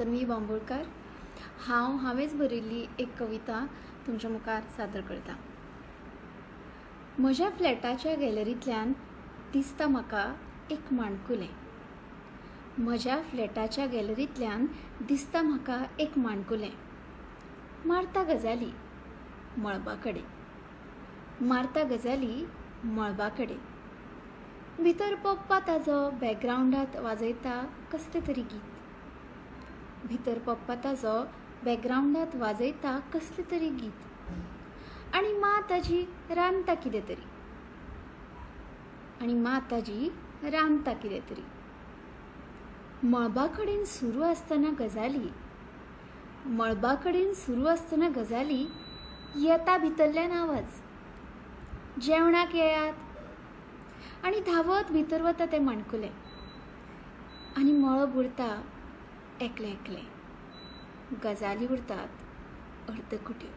तन्वी बांबोळकार. हांवेंच बरयल्ली एक कविता तुमच्या मुखार सादर करता. म्हज्या फ्लॅटाच्या गॅलरींतल्यान दिसता म्हाका एक माणकुलें. म्हज्या फ्लॅटाच्या गॅलरींतल्यान दिसता म्हाका एक माणकुलें. मारता गजाली मळबा कडेन, मारता गजाली मळबा कडेन. भितर पप्पा ताजो बॅकग्रावंडांत वाजयता कसलें तरी गीत. भितर पप्पा ताजो बॅकग्रावंडांत वाजयता कसलें तरी गीत. आनी माँ ताजी रांदता कितें तरी, आनी माँ ताजी रांदता कितें तरी. मळबा कडेन सुरू आसतना गजाली, मळबा कडेन सुरू आसतना गजाली, येता भितरल्यान आवाज, जेवणाक येयात. आनी धांवत भितर वता तें माणकुलें आनी मळब उरता एकलें एकलें, गजाली उरतात अर्दकुट्यो.